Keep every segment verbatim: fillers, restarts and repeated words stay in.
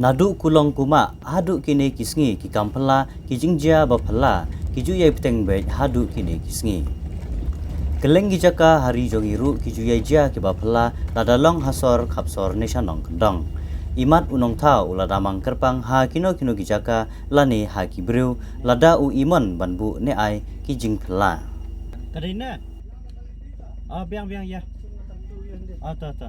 Naduh kulong kumah haduh kine ki sngi ki kam phylla, ki jingjia ba phylla ki ju ïai bteng beit haduh kine ki sngi. Kylleng ki jaka ha ri jong ngi ruh ki ju ïai jia kiba phylla, lada long ha sor khap sor ne sha nongkyndong. Imat u nongthaw u la da mang kyrpang ha kino kino ki jaka lane ha ki briew, lada u imon ban buh ne ai ki jingphylla. Ka dei na. Ah, biang, biang, ïa. Ah, to, to.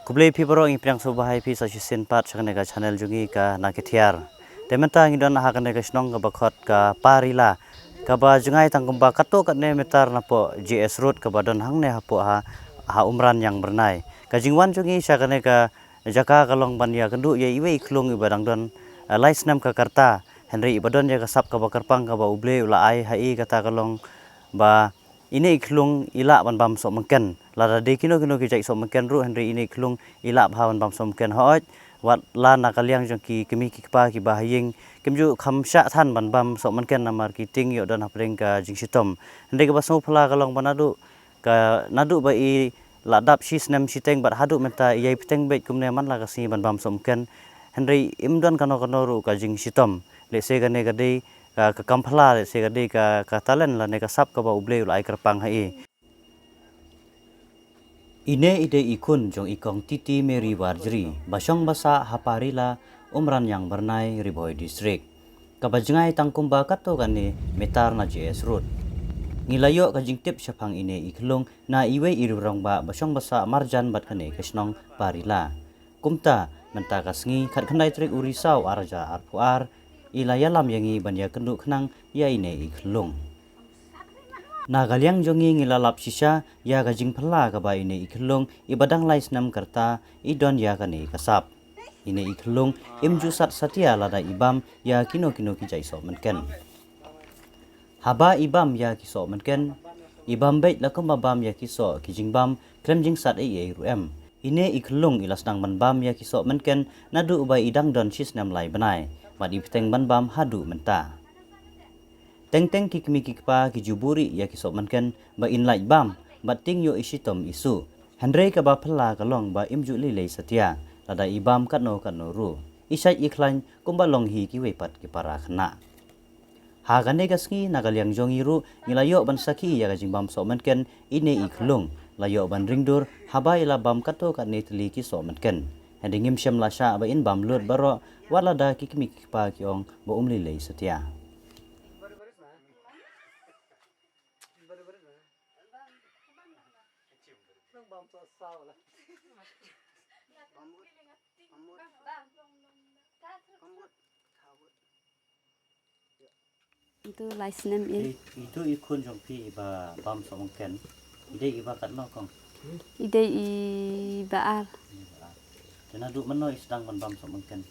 Khublei phi baroh, ngi pdiang sngewbha ïa phi sa shisien pat sha kane ka channel jong ngi ka Na Ki Thiar. Te mynta ngi don ha kane ka shnong kaba khot ka Parila, kaba jngai tang kumba katto katne meter napoh J S Road kaba don hangne hapoh ha, ha Umran Ïangbyrnai. Ka jingwan jong ngi sha kane ka jaka ka long ban ïakynduh ïa iwei i khyllung iba dang don, eh, lai snem ka rta. Hynrei iba don ïa ka sap kaba kyrpang kaba U Blei u la ai ha i, kata ka long ba ine i khyllung i lah ban bam sohmynken. Lada dei kino kino ki jait sohmynken ruh, hynrei ine i khyllung i lah bha ban bam sohmynken. Hooid, wat la na ka liang jong ki kmie ki kpa kiba ha ïing kim ju kham shah than ban bam sohmynken namar ki tieng ïoh don hapdeng ka jingshitom. Hynrei kaba sngewphylla ka long ba naduh ka, naduh ba i la dap shi snem shiteng bad haduh mynta i ïai bteng beit kumne man la ka sngi ban bam sohmynken. Hynrei im don kano kano ruh ka jingshitom. Lehse kane ka dei ka, ka kam phylla, lehse ka dei ka, ka talent lane ka sap kaba U Blei u la ai kyrpang ha i. Ine i dei i khun jong i Kong Titi Mary Warjri, ba shong ba sah ha Parila, Umran Ïangbyrnai, Ri Bhoi District, kaba jngai tang kumba katto katne meter na J S Road. Ngi la ïoh ka jingtip shaphang ine i khyllung na iwei i rangbah ba shong ba sah marjan bad kane ka shnong Parila. Kumta, mynta ka sngi khatkhyndai tarik u Risaw ar hajar arphew ar, i la ïalam ïa ngi ban ïakynduh khnang ïa ine i khyllung. Na ka liang jong ngi ngi la lap shisha ïa ka jingphylla kaba ine i khyllung iba dang lai snem ka rta i don ïa kane ka sap. Ine i khyllung im ju sat satia lada i bam ïa kino kino ki jait sohmynken. Haba i bam ïa ki sohmynken, i bam beit la kumba bam ïa ki soh ki jingbam, khlem jingsat ei ei ruh em. Ine i khyllung i la sdang ban bam ïa ki sohmynken naduh ba i dang don shi snem lai bnai bad i bteng ban bam haduh mynta. Teng teng ki kmie ki kpa ki ju buhrieh ïa ki sohmynken ba in lait bam bad tieng ïoh i shitom i suh. Hynrei kaba phylla ka long ba im ju lei lei satia lada i bam katno katno ruh. I shait i khlaiñ kumba long hi kiwei pat ki para khynnah. Ha kane ka sngi na ka liang jong ngi ruh ngi la ïoh ban sakhi ïa ka jingbam sohmynken ine i khyllung. La ïoh ban ring dur haba i la bam katto katne tylli ki sohmynken. Hynrei ngim shym la shah ba in bam lut baroh, wat lada ki kmie ki kpa ki ong ba um lei lei satia. Itu lai snem i. I, itu i khun jong phi iba bam sohmynken. I dei iba katno kong? I dei iba ar. Iba ar. Te naduh mynno i sdang ban bam sohmynken?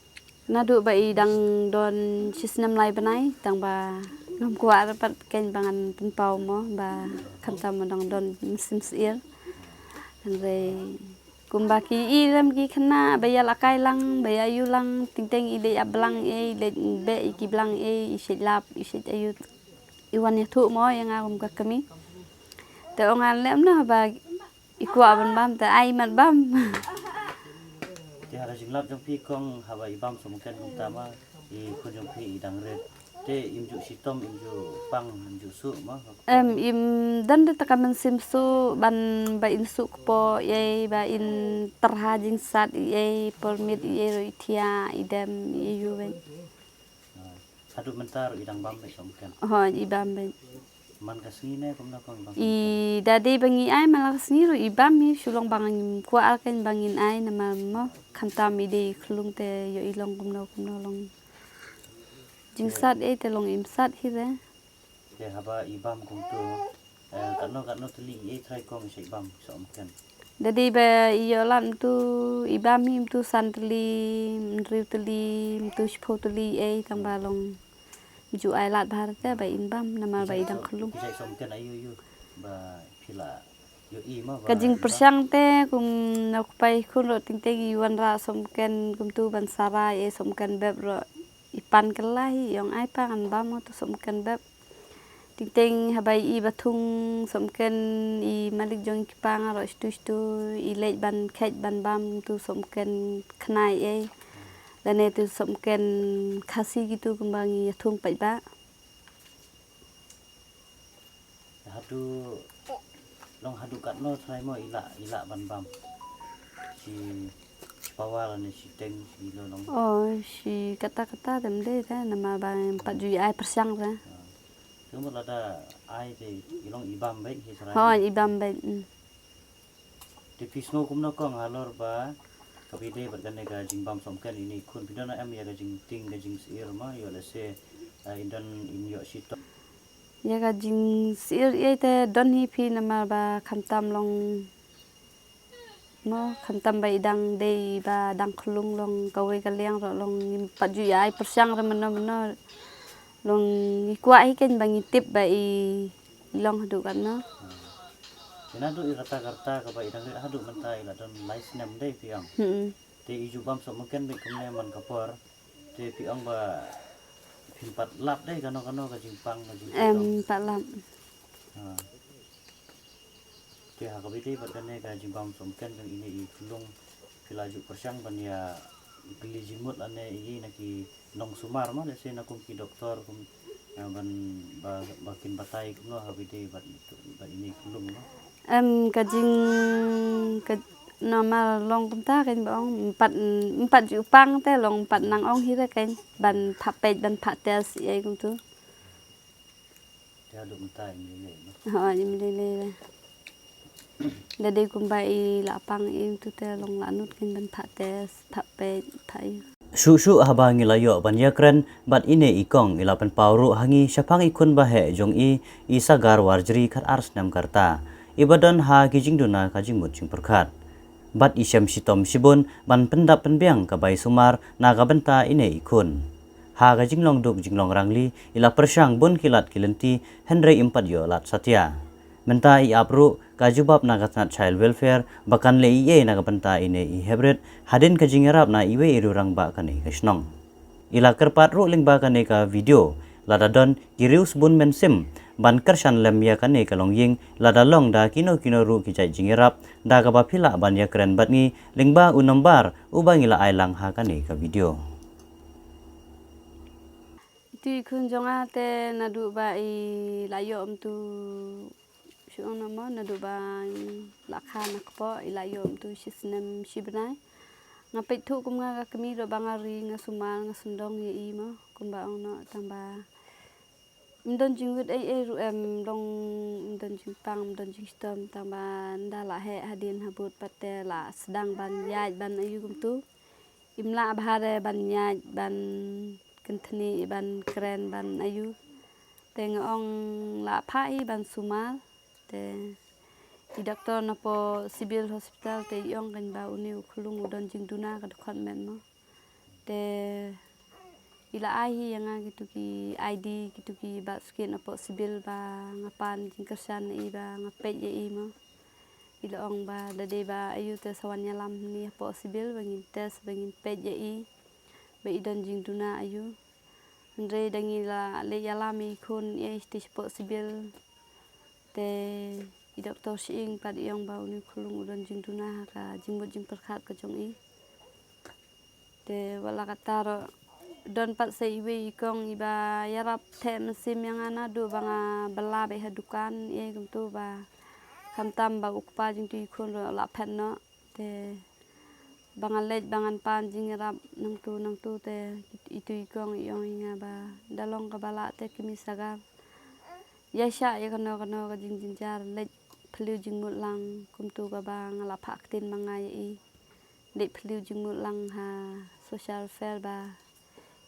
Naduh ba i dang don shi snem lai bnai, tang ba ngam kwah pat kein ba ngan pynpaw mo ba khamtam mo dang don mynsiem syier. Hynrei kumba ki i lem ki khynnah ba ïa la kai lang, ba ïa ïu lang, teng teng i leit ap blang ei, i leit beh ïa ki blang ei, i shait lap, i shait ayu, i wan ïathuh mo ïa nga kum ka kmie. Te ong nga lem noh ba i kwah ban bam te ai mat bam. Te ha ka jinglap jong phi kong haba i bam sohmynken kumta ma i khun jong phi i dang rit. Te im ju shitom, im ju pang, im ju suh ma? Em, im don da ka mynsiem suh ban ba in suh kpoh ei, ba in tyrha jingsat ei, por miet ei ruh i thiah, i dem, i ïu beit. Haduh mynta ruh i dang bam beit sohmynken? Hooid, i bam beit. Man ka sngi ne kumno kong i bam? I da dei ba ngi ai man la ka sngi ruh i bam hi, shu long ba ngim kwah kein ba ngin ai namar mo khamtam i dei i khyllung te ïoh i long kumno kumno long. Jingsat ei te long im sat hi re. Te haba i bam kumtu, eh, katno katno tylli ei trai kong i shait bam sohmynken? Da dei ba i ïoh lad myntu i bam hi myntu san tylli, hynriew tylli, myntu shiphew tylli ei tang ba long. Ju ai lad bha te ba in bam namar ba i dang khyllung. Ki jait sohmynken aïu aïu ba phi la ïohi ma ba. Ka jingpyrshang te kum na u kpa i khun ruh teng teng i wanrah sohmynken kumtu ban sarai ei sohmynken bep ruh. i pan kylla hi, i ong ai pa ngan bam, nga tu sop mken bep. Teng teng haba i ba thung sop mken, i malik jong i kpa nga ruh shtu shtu i leit ban kheit ban bam tu sop mken khnai ei. Lane tu sop mken Khasi kitu kumba ngi ïa thung paidbah. Haduh long haduh katno trai mo i lah, i lah ban bam? Shi, shi pawa lane shi teng, shi kilo long? Oh, shi kata kata dem de te namar ba em pat ju ai pyrshang te. Ah. Te mut lada ai te i long i bam beit hi trai? Ho, i bam beit. Mm. Te phi sngew kumno kong halor ba kaba ïadei bad kane ka jingbam sop mken ine i khun, phi don em ïa ka jingtieng ka jingsyier ma, ïoh lehse, ah, i don in ïoh shitom? Ïa ka jingsyier ïa te don hi phi namar ba khamtam long mo, khamtam ba i dang dei ba dang khlung long kawei ka liang ruh long ngim pat ju ïa ai pyrshang re mano mano. Long ngi kwah hi kein ba ngi tip ba i long haduh katno. Te naduh ïa kata ka rta kaba i dang rit haduh mynta i la don lai snem dei phi ong. Hmm. Te i ju bam sop mken beit kumne man ka por. Te phi ong ba phim pat lap dei kano kano ka jingpang ka jingpang. Em, pat lap. Ha. Te ha kaba ïadei bad kane ka jingbam sop mken jong ine i khlung, phi la ju pyrshang ban ïa plie jingmut lane ïa na ki nongsumar ma, lehse na kum ki doktor kum, eh, ban ba, ba kin batai kumno ha kaba ïadei bad, bad ine i khlung ma? Em, ka jing, ka namar long kumta kein ba ong em pat, em pat ju pang te long em pat nang ong hi re kein ban phah peit ban phah test ïa kumtu. Te haduh mynta im lei lei ma? Ho, im lei lei re. Da dei kumba i la pang im tu te long la nud kein ban phah test, phah peit, phah ïa. Shuh shuh haba ngi la ïoh ban ïakren bad ine i kong i la pynpaw ruh ha ngi shaphang i khun ba heh jong i, i Sagar Warjri khatar snem ka rta, i ba don ha ki jingduna ka jingmut jingpyrkhat. Bad i shem shitom shibun ban pyndap pynbiang ka bai sumar na ka bynta ine i khun. Ha ka jinglong duk jinglong rangli i la pyrshang bun ki lad ki lynti hynrei im pat ïoh lad satia. Mynta i ap ruh ka jubab na ka tnat Child Welfare ba kan leh ei ei na ka bynta ine i heprit hadien ka jingïarap na iwei i rangbah kane ka shnong. I la kyrpad ruh lyngba kane ka video lada don ki riew sbun mynsiem ban kyrshan lem ïa kane ka longïing lada long da kino kino ruh ki jait jingïarap da kaba phi lah ban ïakren bad ngi lyngba u nombar uba ngi la ai lang ha kane ka video. Itu i khun jong nga te naduh ba i la ïoh myntu shu ong na mo, naduh ba la kha na kpoh i la ïoh myntu shi snem shi bnai. Nga peit thuh kum nga ka kmie ruh ba nga ri nga sumar nga sngewdong ïa i mo, kumba ong noh tang ba ym don jingwit ei ei ruh em, long ym don jingpang ym don jingshitom tang ba ynda la heh hadien habud pat te la sdang ban ïaid ban aïu kumtu. Im lah bha re ban ïaid ban kynthni ban kren ban aïu. Te nga ong la phah hi ban sumar. Te i doktor napoh Civil Hospital te i ong kein ba une u khlung u don jingduna ka dkhot met mo. Te i la ai hi ïa nga kitu ki I D kitu ki birth certificate napoh Civil ba nga pan jingkyrshan ïa i ba nga peit ïa i mo. I la ong ba da dei ba aïu te sa wan ïalam hangne hapoh Civil ba ngin test ba ngin peit ïa i ba i don jingduna aïu. Hynrei da ngi la leit ïalam ïa i khun ïa i shatei shapoh Civil. Te i doktor shyieng pat i ong ba une u khlung u don jingduna ha ka jingmut jingpyrkhat ka jong i. Te wat la katta ruh don pat sa iwei i kong iba ïarap theh mynsiem ïa nga naduh ba nga bylla beit ha dukan ïa kumtu ba khamtam ba u kpa jong itu i khun ruh la phet noh. Te ba nga leit ba ngan pan jingïarap nangtu nangtu te itu i kong i ong ïa nga ba da long kaba lah te kmie Sagar, ïa shah ïa kano kano ka jingjynjar, leit phylliew jingmut lang kumtu kaba nga la phah ktien ma nga ïa i. Leit phylliew jingmut lang ha social welfare ba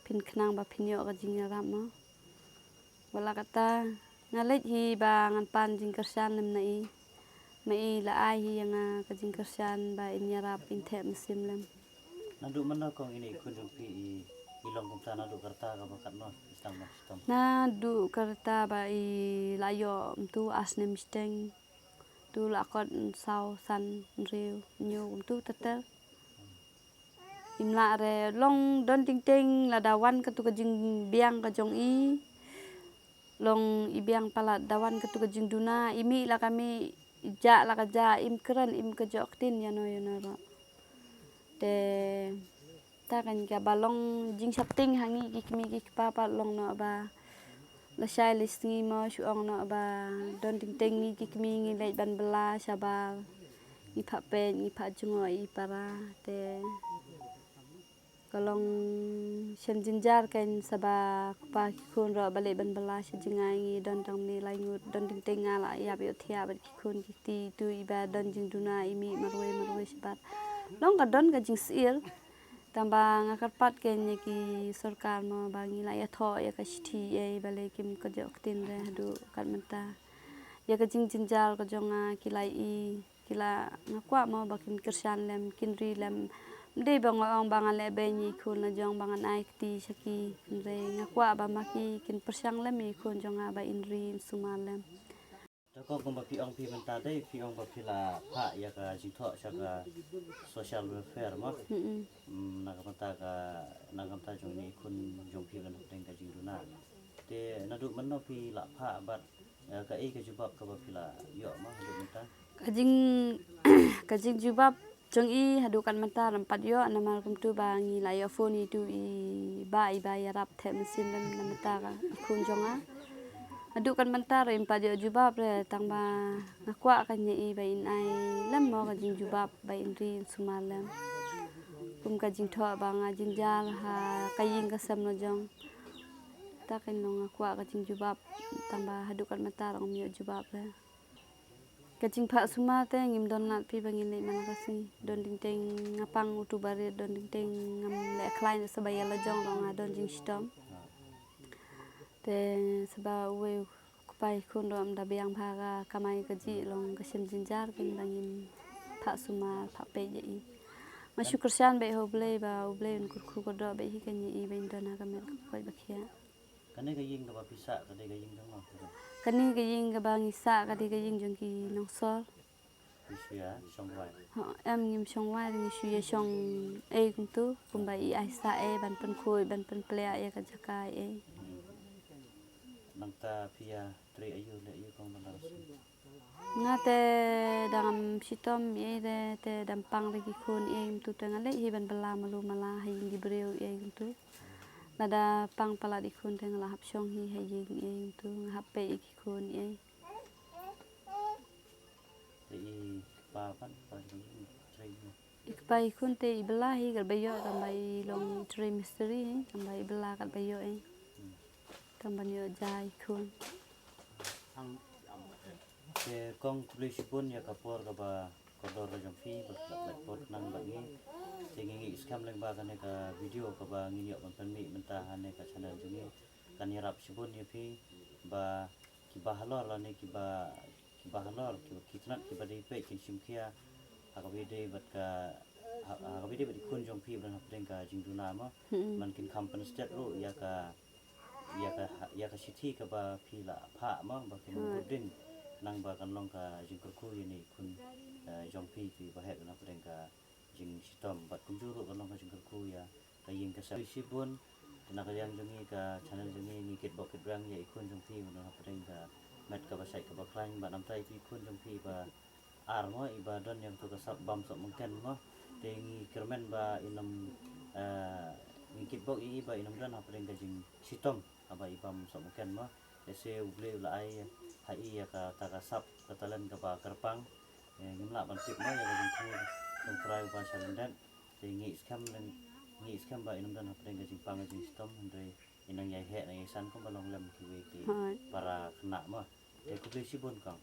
phin khnang ba phin ïoh ka jingïarap mo. Wat la katta nga leit hi ba ngan pan jingkyrshan lem na i. Ma i la ai hi ïa nga ka jingkyrshan ba in ïarap in theh mynsiem lem. Naduh mynno kong ine i khun jong phi i, i long kumta naduh ka rta kaba katno i sdang ban shitom? Naduh ka rta ba i la ïoh myntu ar snem shiteng. Tu la kot saw san hynriew hynñiew kumtu ter ter. Im lah re long don teng teng lada wan katu ka jingbiang ka jong i. Long i biang palat da wan katu ka jingduna, i mih la ka mih, i jah la ka jah, im kren, im ka jok ktien ïano ïano ruh. Te ta kan ka ba long jingshapting ha ngi ki kmie ki kpa pat long noh ba lashai lashisngi mo shu ong noh ba don teng teng ngi ki kmie ngi leit ban bylla shabar, ngi phah peit, ngi phah jngoh i para. Te ka long shem jynjar kan sa ba kpa ki khun ruh ba leit ban bylla sha jngai, ngi don tang mane lai ngut, don teng teng nga la ïap ïohthiah bad ki khun ki kti, tu i ba don jingduna i mih marwei marwei shabar. Long ka don ka jingsyier. Tang ba nga kyrpad kan ïa ki sorkar mo ba ngi la ïathoh ïa ka shithi ei, balei kim ka jok ktien re haduh kat mynta. Ïa ka jingjynjar ka jong nga ki la i, ki la, nga kwah mo ba kin kyrshan lem, kin ri lem. Ym dei ba nga ong ba ngan leh beiñ ïa i khun la jong ba ngan ai kti sha ki, hynrei nga kwah ba ma ki kin pyrshang lem ïa i khun jong nga ba in ri in sumar lem. To kong, kumba phi ong phi mynta dei phi ong ba phi la phah ïa ka jingthoh sha ka social welfare mo. Mm-mm. Mm, na ka bynta ka, na ka bynta jong i khun jong phi ban hapdeng ka jingduna. Te naduh mynno phi la phah bad, eh, kaei ka jubab kaba phi la ïoh mo haduh mynta? Ka jing, ka jingjubab jong i haduh kat mynta ym pat ïoh, namar kumtu ba ngi la ïoh phone ïa itu i bah, i bah ïarap thep mynsiem lem na bynta ka i khun jong nga. Haduh kat mynta ruh im pat ïoh jubab re, tang ba nga kwah kan ïa i ba in ai lem mo ka jingjubab ba in ri in sumar lem. Kum ka jingthoh ba nga jynjar ha ka ïing ka sem la jong. Ta kan long nga kwah ka jingjubab, tang ba haduh kat mynta ruh ngam ïoh jubab re. Ka jingphah sumar te ngim don lad phi ba ngin leit man la ka sngi. Don teng teng nga pang utu barit, don teng teng ngam leh khlaiñ, sa ba ïa la jong ruh nga don jingshitom. Te sa ba uwei u kpa i khun ruh ym da biang bha, ka kamai kajih, long ka shem jynjar kan ba ngin phah sumar, phah peit ïa i. Nga shu kyrshan beit ha U Blei ba U Blei un kyrkhu kyrdoh beit hi kan ïa i ba in don ha ka met ka koit ba khiah. Kane ka ïing kaba phi sah ka dei ka ïing jong no? Kane ka ïing kaba ngi sah ka dei ka ïing jong ki nongsor. Phi shu ïa shong wai? Ho, em, ngim shong wai, ngi shu ïa shong ei kumtu, kumba i ai sah ei ban pynkhuid, ban pynpliah ïa ka jaka ei. Hmm. Nangta phi ïa trei aïu leh aïu kong ban da la shu? Nga te dang shitom ei re, te dang pang re ki khun ei kumtu, te nga leit hi ban bylla malu mala ha ïing ki briew ei kumtu. Lada pang palat i khun te nga la hap shong hi ha ïing ei kumtu, nga hap peit ïa ki khun ei. Te i kpa pat, kpa i khun te i bylla hi katba ïoh, tang ba i long i trei mistri hi, tang ba i bylla katba ïoh hi. Hmm. Tang ban ïoh ja i khun. Te kong, khublei shibun ïa ka por kaba kordor ka jong phi, ba phi la pynlait por khnang bad ngi. Te ngi ngeit skhem lyngba kane ka video kaba ngin ïoh ban pynmih mynta ha kane ka channel jong ngi, kan ïarap shibun ïa phi ba kiba halor lane kiba, kiba halor, kiba, ki khynnah kiba dei peit kin shim khia ha kaba ïadei bad ka, ha, ha kaba ïadei bad i khun jong phi ba don hapdeng ka jingduna mo. Hmm. Man kin kham pynstet ruh ïa ka, ïa ka, ïa ka shithi kaba phi la phah mo, ba kin, hmm, bud dien khnang ba kan long ka jingkyrkhu ïa i khun, eh, jong phi, phi ba heh ba don hapdeng ka jingshitom, bad kumjuh ruh kan long ka jingkyrkhu ïa ka ïing ka sem. Shibun, te na ka liang jong ngi, ka channel jong ngi, ngi kitbok kitbrang ïa i khun jong phi ba don hapdeng ka met kaba shait kaba khlaiñ, bad namta ïa i khun jong phi ba ar mo, iba don ïa kato ka sap bam sohmynken mo. Te ngi kyrmen ba in ym, eh, ngi kitbok ïa i ba in ym don hapdeng ka jingshitom haba i bam sohmynken mo. Te shu U Blei u la ai ha i ïa kata ka sap, ka talent kaba kyrpang. Eh, ngim lah ban tip mo ïa ka jingthmu jong U Trai uba sha lyndet. Te ngi ngeit skhem lem, ngi ngeit skhem ba in ym don hapdeng ka jingpang ka jingshitom, hynrei in nang ïai heh nang ïai san kumba long lem kiwei ki, hooid, para khynnah mo. Te khublei shibun kong.